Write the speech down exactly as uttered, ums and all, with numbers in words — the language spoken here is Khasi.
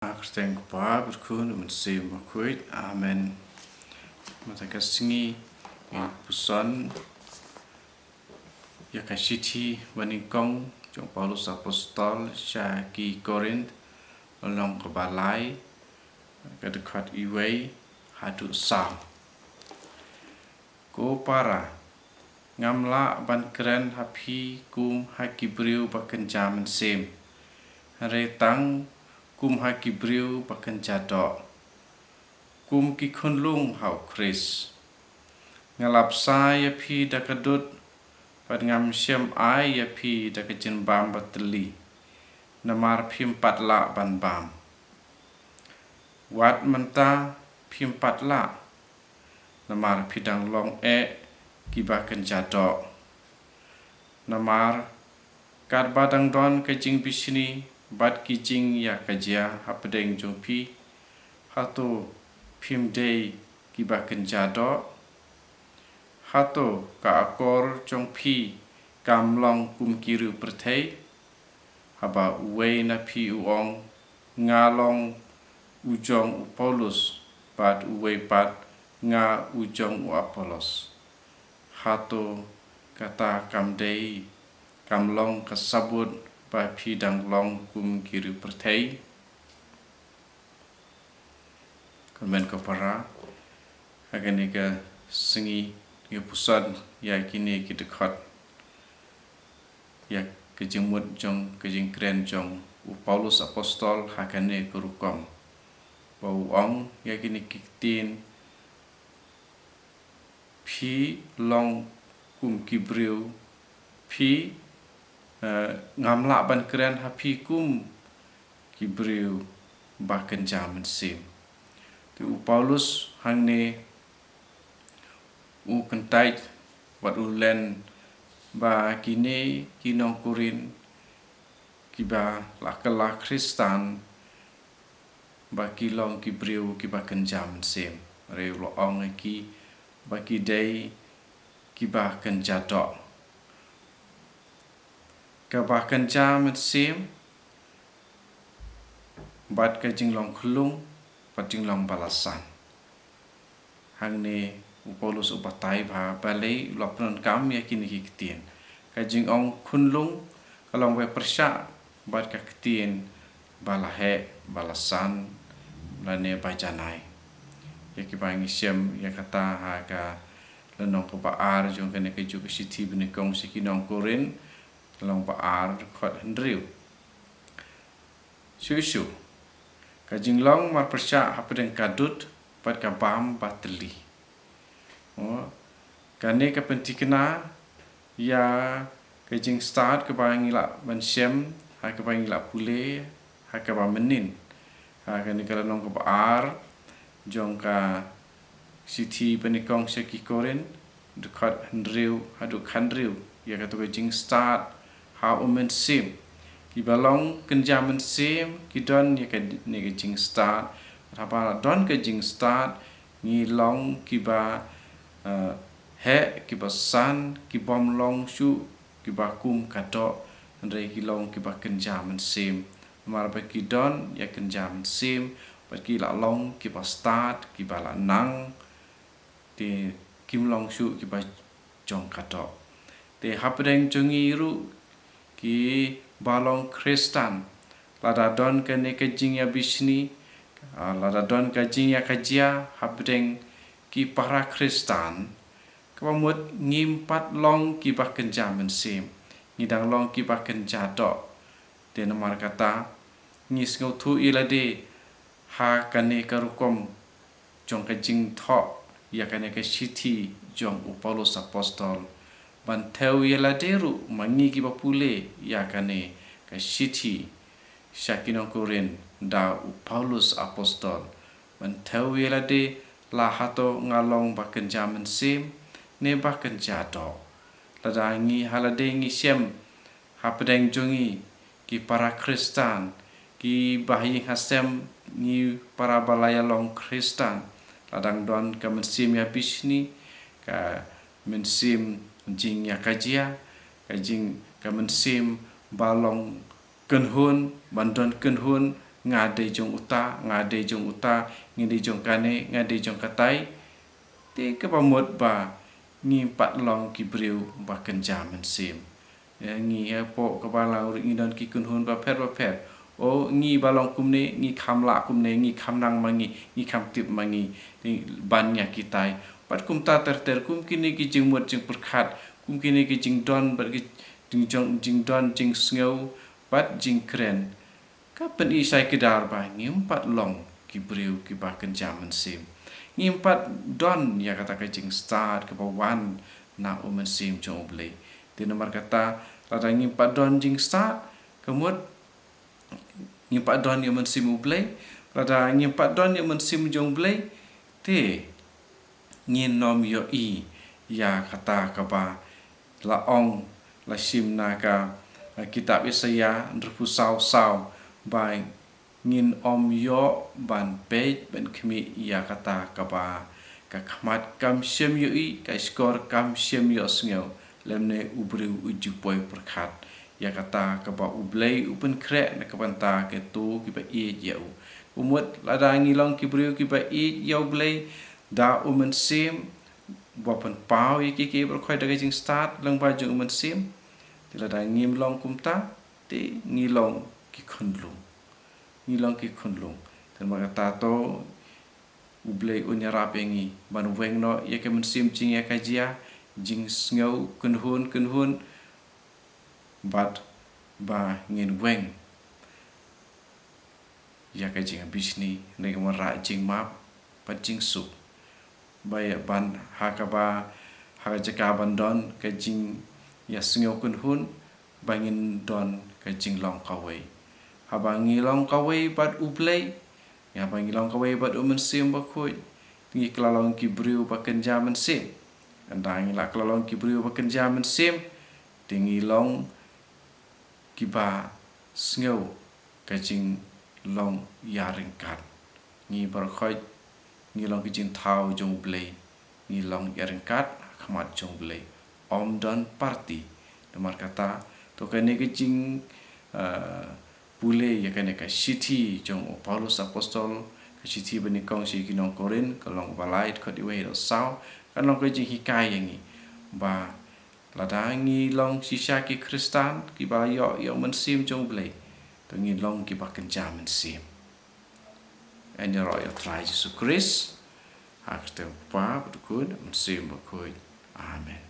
Ha ka kyrteng u Kpa, bad u Khun, bad u Mynsiem Bakhuid. Amen. Mynta ka sngi ngin puson ïa ka shithi banyngkong jong u Paulus Apostol sha ki Korinth, lynnong kaba lai, ka dkhot uwei haduh saw. Ko para, ngam lah ban kren ha phi kum ha ki briew ba kynja mynsiem, hynrei tang kum ha ki briew ba kynja doh, kum ki khunlung ha u Khrist. Nga la bsa ïa phi da ka dud, bad ngam shym ai ïa phi da ka jingbam batylli, namar phim pat lah ban bam. Wat mynta phim pat lah, namar phi dang long eh kiba kynja doh. Namar katba dang don ka jingbishni bad ki jingïakajia hapdeng jong phi, hato phim dei kiba kynja doh? Hato ka akor jong phi kam long kum ki riew pyrthei? Haba uwei na phi u ong, nga long u jong u Paulus, bad uwei pat, nga u jong u Apollos. Hato kata kam dei, kam long ka sabut ba phi dang long kum ki riew pyrthei? Kyrmen ko para, ha kane ka sngi ngi puson ïa kine ki dkhot, ïa ka jingmut jong ka jingkren jong u Paulus Apostol ha kane ka rukom, ba u ong ïa kine ki ktien: Phi long kum ki briew, phi, eh, ngam lah ban kren ha phi kum ki briew ba kynja mynsiem. Te u Paulus hangne u kyntait bad u len ba kine ki nong Korinth kiba la kylla Khristan, ba ki long ki briew kiba kynja mynsiem. Hynrei u la ong ïa ki ba ki dei kiba kynja doh. Kaba kynja mynsiem, bad ka jinglong khunlung, bad jinglong ba la san. Hangne u Paulus u batai ba balei u la pyndonkam ïa kine ki ktien. Ka jingong khunlung ka long ba pyrshah bad ka ktien ba la heh, ba la san, lane ba janai. Ïa kiba ngi shem ïa kata ha ka lynnong kaba ar jong kane kajuh ka shithi banyngkong sha ki nong Korinth, lynnong ba ar, dkhot hynriew. Shuh shuh, ka jinglong marpyrshah hapdeng ka dud bad ka bam batylli. Oh, kane ka pynthikna ïa ka jingstad kaba ngi lah ban shem, ha kaba ngi lah pule ha kaba mynnin, ha kane ka lynnong kaba ar jong ka shithi banyngkong sha ki Korinth, dkhot hynriew haduh khathynriew, ïa kato ka jingstad ha u Mynsiem. Kiba long kynja mynsiem ki don ïa kane ka jingstad. Haba don ka jingstad, ngi long kiba, eh, heh, kiba san, kibym long shuh kiba kum ka doh, hynrei ki long kiba kynja mynsiem. Namar ba ki don ïa kynja mynsiem, bad ki la long kiba stad, kiba la nang, te kim long shuh kiba jong ka doh. Te hapdeng jong ngi ruh kiba long Khristan, lada don kane ka jingïabishni, ah, lada don ka jingïakajia hapdeng ki para Khristan, kaba mut ngim pat long kiba kynja mynsiem, ngi dang long kiba kynja doh. Te namar kata, ngi sngewthuh ïa lade ha kane ka rukom jong ka jingthoh ïa kane ka shithi jong u Paulus Apostol, ban thew ïa lade ruh ma ngi kiba pule ïa kane ka shithi sha ki nong Korinth da u Paulus Apostol, ban thew ïa lade la hato nga long ba kynja mynsiem ne ba kynja doh. Lada ngi ha lade ngi shem hapdeng jong ngi ki para Khristan, kiba ha ïing ha sem ngi para ba la ïalong Khristan, la dang don ka mynsiem ïabishni, ka mynsiem jingïakajia, ka jing, ka mynsiem ba long kynhun, ban don kynhun, nga dei jong uta, nga dei jong uta, nga dei jong kane, nga dei jong katai. Te kaba mut ba ngim pat long ki briew ba kynja mynsiem. Ngi hapoh kaba la u ri ngi don ki kynhun bapher bapher. O ngi ba long kumne, ngi kham lah kumne, ngi kham nang ma ngi, ngi kham tip ma ngi. Te ban ïa kitai. Bad kumta ter ter, kum kine ki jingmut jingpyrkhat, kum kine ki jingdon bad ki jingjong, jingdon jingsngew bad jingkren, ka pyni shai kdar ba ngim pat long ki briew kiba kynja mynsiem. Ngim pat don ïa kata ka jingstad kaba wan na u Mynsiem jong U Blei. Te namar kata, lada ngim pat don jingstad, ka mut ngim pat don ïa u Mynsiem U Blei. Lada ngim pat don ïa u Mynsiem jong U Blei, te ngin ym ïohi ïa kata kaba la ong, la shim na ka, eh, kitab Isaïah hynriewphew saw saw, ba ngin ym ïoh ban peit ban khmih ïa kata kaba ka khmat kam shym ïohi, ka shkor kam shym ïohsngew, lymne u briew u ju poi pyrkhat ïa kata kaba U Blei u pynkhreh na ka bynta kito kiba ïeit ïa u. Ka mut lada ngi long ki briew kiba ïeit ïa U Blei, da u Mynsiem ba pynpaw ïa kiei kiei baroh khoit da ka jingstad lyngba jong u Mynsiem. Te lada ngim long kumta, te ngi long ki khunlung. Ngi long ki khunlung. Te namar kata to U Blei un ïarap ïa ngi ban weng noh ïa ka mynsiem jingïakajia, jingsngew kynhun kynhun, bad ba ngin weng ïa ka jingïabishni, ne ka wanrah jingmap bad jingsuk. Ba ïa ban ha kaba, ha ka jaka ban don ka jingïasngew kynhun, ba ngin don ka jinglong kawei. Haba ngi long kawei bad U Blei, haba ngi long kawei bad u Mynsiem Bakhuid, te ngi kylla long ki briew ba kynja mynsiem. Ynda ngi la kylla long ki briew ba kynja mynsiem, te ngi long kiba sngew ka jinglong ïaryngkat. Ngi baroh khoit ngi long ki jingthaw jong U Blei, ngi long ïaryngkat ha khmat jong U Blei. Ym don parti. Namar kata, to kane ka jing, eh, pule ïa kane ka shithi jong u Paulus Apostol, ka shithi ba nyngkong sha ki nong Korinth, ka lynnong ba lai, dkhot wei haduh saw, kan long ka jinghikai ïa ngi ba lada ngi long shisha ki Khristan kiba ïoh ïa u Mynsiem jong U Blei, to ngi long kiba kynja mynsiem. Ngan ïaroh ïa U Trai Jisu Khrist, ha ka kyrteng U Kpa, bad U Khun, Mynsiem Bakhuid. Amen.